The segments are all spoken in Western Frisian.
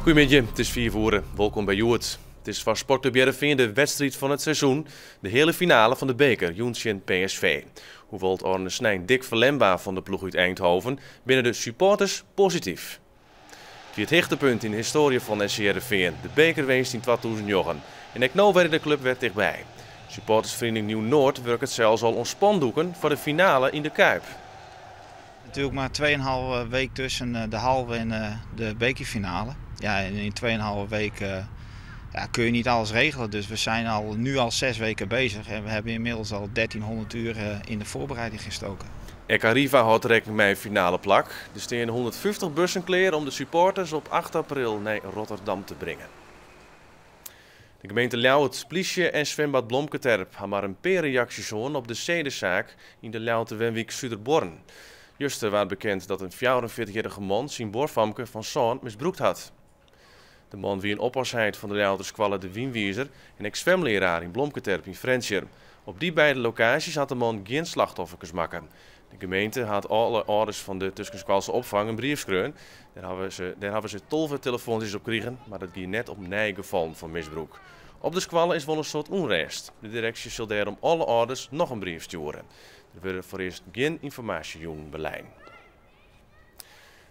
Goeiemiddei, it is 5 oere. Wolkom by Hjoed. It is foar Sportklup Hearrenfean de wedstriid fan it seizoen, de heale finale fan de beker jûn tsjin PSV. Hoewol't ôfrûne snein dik ferlern waard fan de ploech út Eindhoven, binne de supporters posityf. It wie it hichtepunt yn de histoarje fan SC Hearrenfean, de bekerwinst yn 2009. En ek no wie de klup wer tichtby. Supportersferiening Nieuw Noord wurket sels al oan spandoeken foar de finale yn de Kuip. Natuurlijk maar 2,5 week tussen de halve en de bekerfinale. Ja, en in 2,5 week, ja, kun je niet alles regelen. Dus we zijn nu al 6 weken bezig en we hebben inmiddels al 1300 uur in de voorbereiding gestoken. Ek Arriva hâldt rekken mei in finaleplak. Der steane 150 bussen klear om de supporters op 8 april nei Rotterdam te bringen. De gemeente Ljouwert, plysje en swimbad Blomketerp ha mar in pear reaksjes hân op de sedesaak yn de Ljouwerter wenwyk Suderbuorren. Juster waard bekend dat in 44-jierrige man syn buorfamke fan 7 misbrûkt hat. De man wie in oppasheit fan de Ljouwerter skoalle De Wynwizer en ek swimlearaar yn Blomketerp yn Frjentsjer. Op dy beide lokaasjes hat de man gjin slachtofferkes makke. De gemeente hat alle âlders fan de tuskenskoalse opfang in brief skreaun. Dêr hawwe se 12 telefoantsjes op krigen, mar dat gie net om nije gefallen fan misbrûk. Op de skoalle is wol in soad ûnrêst. De direksje sil dêrom alle âlders noch in brief stjoere. Der wurde foarearst gjin ynformaasjejûnen belein.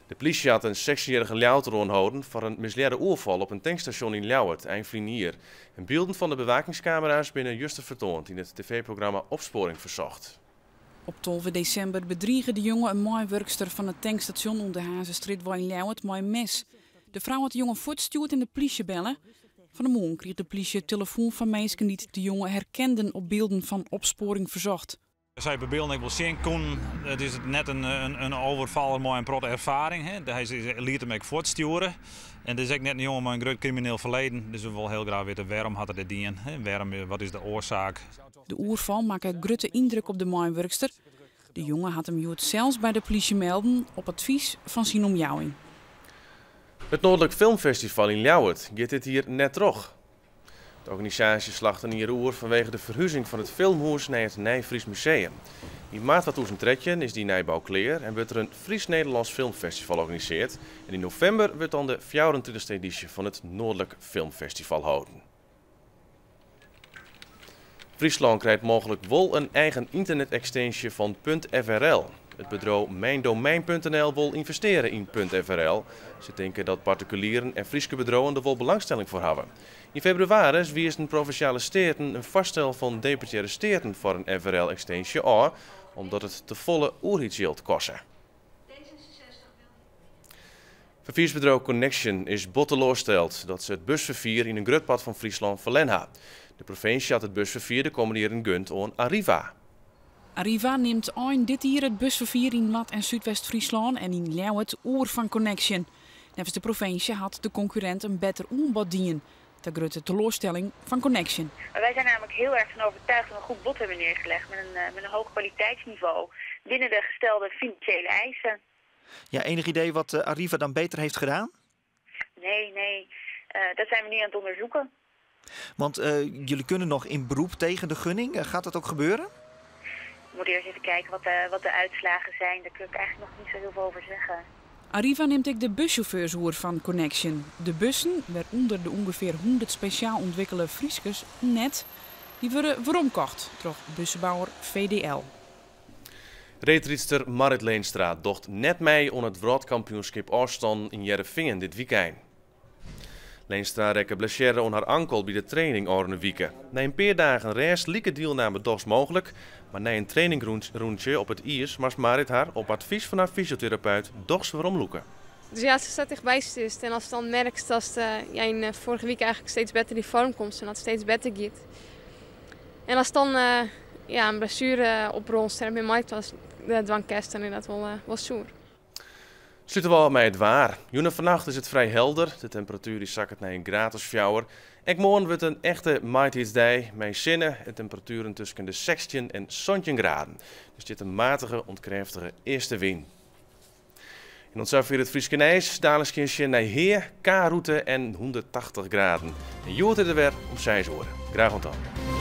De plysje hat in 16-jierrige Ljouwerter oanholden foar in mislearre oerfal op in tankstasjon yn Ljouwert ein ferline jier. En bylden fan de bewakingskamera's binne juster fertoand yn it tv-programma Opsporing Verzocht. Op 12 desimber bedrige de jonge in meiwurkster fan it tankstasjon oan de Hazestrjitwei yn Ljouwert mei in mes. De frou hat de jonge fuortstjoerd en de plysje belle. Fan 'e moarn krige de plysje telefoan fan minsken dy't de jonge herkenden op bylden fan Opsporing Verzocht. Sy op bylden ek wol sjen koenen, it is net in overvaller mei in protte erfaring. Hè. Hy liet him ek fuortstjoere. En it is ek net in jonge mei in grut krimineel ferleden. Dus we wolle hiel graach witte wêrom hat er dit dien. Hè. Wat is de oarsaak? De oerfal makke grutte yndruk op de meiwurkster. De jonge hat him hjoed sels by de plysje melden op advys fan syn omjouwing. It Noardlik Filmfestival yn Ljouwert giet dit jier net troch. De organisaasje slacht in jier oer fanwege de ferhuzing fan it Filmhûs nei it Nij Fries Museum. Yn maart 2013 is dy nijbou klear en wurdt der in Frysk-Nederlânsk Filmfestival organisearre. En yn novimber wurdt dan de 24e edysje fan it Noardlik Filmfestival holden. Fryslân krijt mooglik wol in eigen ynternet-ekstinsje fan .frl. It bedriuw Mijndomein.nl wol ynvestearje yn .frl. Se tinke dat partikulieren en Fryske bedriuwen der wol belangstelling foar hawwe. Yn febrewaris wiisden Provinsjale Steaten in foarstel fan Deputearre Steaten foar in FRL-ekstinsje ôf, omdat it tefolle oerheidsjild koste. Ferfiersbedriuw Connexxion is bot teloarsteld dat se it busferfier yn in grut part fan Fryslân ferlern ha. De provinsje hat it busferfier de kommende jierren gund oan Arriva. Arriva nimt ein dit jier it busferfier yn Noard- en Súdwest-Fryslân en yn Ljouwert oer fan Connexxion. Neffens de provinsje hat de konkurrint in better oanbod dien. Ta grutte teloarstelling fan Connexxion. Maar wij zijn namelijk heel erg van overtuigd dat we een goed bod hebben neergelegd met een hoog kwaliteitsniveau binnen de gestelde financiële eisen. Ja, enig idee wat Arriva dan beter heeft gedaan? Nee, nee. Dat zijn we nu aan het onderzoeken. Want jullie kunnen nog in beroep tegen de gunning. Gaat dat ook gebeuren? We moeten eerst even kijken wat de uitslagen zijn. Daar kun ik eigenlijk nog niet zo heel veel over zeggen. Arriva nimt ek de buschauffeurs oer fan Connexxion. De bussen, wêrûnder de ûngefear 100 spesjaal ûntwikkele Fryskers, net, dy wurde weromkocht troch bussebouwer VDL. Reedrydster Marrit Leenstra docht net mei oan it wrâldkampioenskip ôfstân yn Hearrenfean dit wykein. Leenstra rekke blessearre oan har ankel by de training ôfrûne wike. Nei in pear dagen rêst like dielname dochs mooglik, mar nei in trainingrûntsje op it iis moast Marrit har op advys fan har fysioterapeut dochs weromlûke. Dus ja, se staat dichtbij stist. En als je dan merkt dat jij in vorige week eigenlijk steeds beter in vorm komt en dat het steeds beter gaat. En als dan ja, een blessure oprolt en bij mij was de dwangkest dan inderdaad wel zoer. Slute we ôf mei it waar. Jûn en fannacht is it frij helder. De temperatuer dy sakket nei in graad as 4. Ek moarn wurdt in echte maitiidsdei mei sinne en temperatueren tusken de 16 en 17 graden. Der stiet in matige oant krêftige eastewyn. En oant safier it Fryske nijs. Daliks kinst sjen nei Hea, K-rûte en 180 graden. En hjoed is der wer om 6 oere. Graach oant dan.